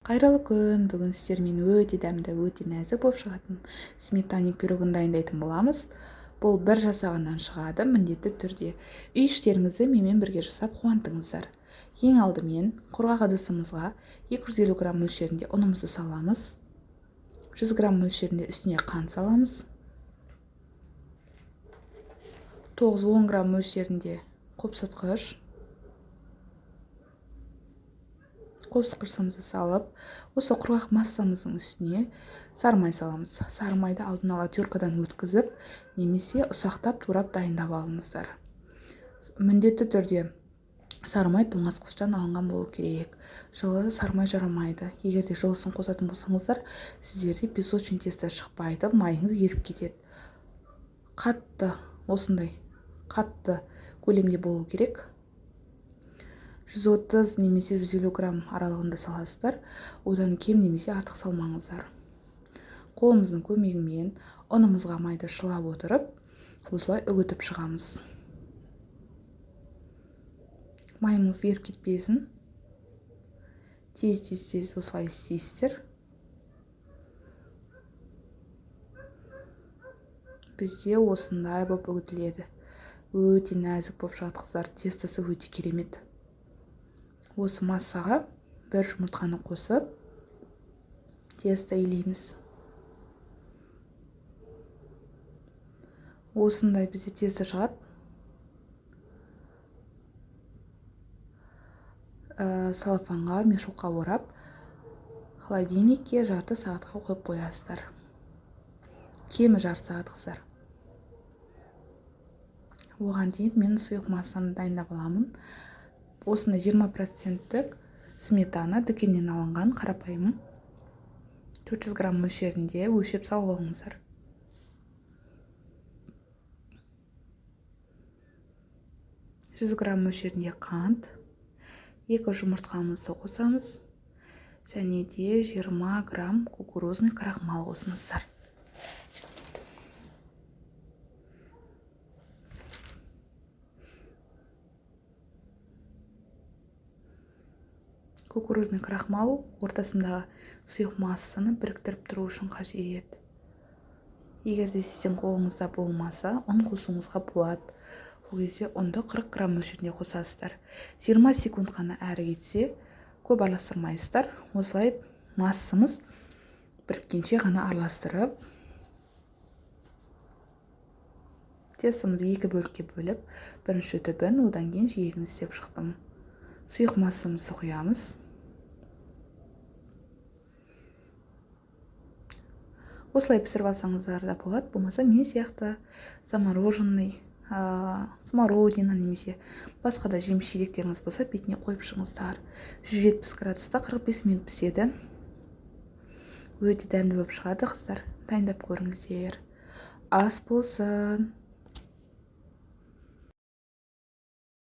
Қайырлы күн! Бүгін сіздермен өте дәмді, өте нәзік болып шығатын сметанник пирогын дайындайтын боламыз. Бұл бір жасағаннан шығады, міндетті түрде. Үй іштеріңізді менімен бірге жасап қуантыңыздар. Ең алдымен құрғақ ыдысымызға 250 грамм мөлшерінде ұнымызды саламыз. 100 грамм мөлшерінде үстіне қант саламыз. 9-10 грамм мөлшерінде қопсытқыш. Қопсытқышымызды салып, осы құрғақ массамыздың үстіне сары май саламыз. Сары майды алдын ала теркадан өткізіп, немесе ұсақтап турап дайындап алыңыздар. Міндетті түрде сары май тоңазытқыштан алынған болу керек. Жылы сары май жарамайды. Егер де жылысын қосатын болсаңыздар, сіздерде песочный тесто шықпайды, майыңыз еріп кетеді. Қатты, осындай қатты көлемде болу керек. 130 немесе 150 грамм аралығында саласыздар. Одан кем немесе артық салмаңыздар. Қолымыздың көмегімен ұнымызға майды шылап отырып, осылай үгітіп шығамыз. Майымыз еріп кетпесін. Тез-тез-тез осылай істейсіздер. Бізде осындай болып үгітіледі. Өте нәзік болып шығады, қыздар. Тестосы өте керемет. Осы массаға бір жұмыртқаны қосып, тесто илейміз. Осындай бізде тесто шығады. Салафанға, мешокқа орап, холодильникке жарты сағатқа қойып қоясыздар. Кемі жарты сағат, қыздар. Оған дейін мен сұйық массамды дайындап аламын. Осындай жиырма проценттік сметана дүкеннен алынған қарапайым 400 грамм мөлшерінде өлшеп салып алыңыздар. 100 грамм мөлшерінде қант, 2 жұмыртқамызды қосамыз және де 20 грамм кукурузный крахмал қосыңыздар. Кукурузный крахмал ортасындағы сұйық массаны біріктіріп тұру үшін қажет. Егер де сіздің қолыңызда болмаса, ұн қосуыңызға болады. Ол кезде ұнды 40 грамм мөлшерінде қосасыздар. 20 секунд қана әрі кетсе, көп араластырмайсыздар. Осылай массамыз біріккенше ғана араластырып, тестомызды екі бөлікке бөліп, бірінші түбін, одан кейін жиегін істеп шықтым. Сұйық массамызды құямыз. Осылай пісіріп алсаңыздар да болады. Болмаса мен сияқты замороженный, смородина немесе басқа да жеміс жидектеріңіз болса, бетіне қойып шығыңыздар. 170 градуста 45 минут піседі. Өте дәмді болып шығады, қыздар. Дайындап көріңіздер. Ас болсын.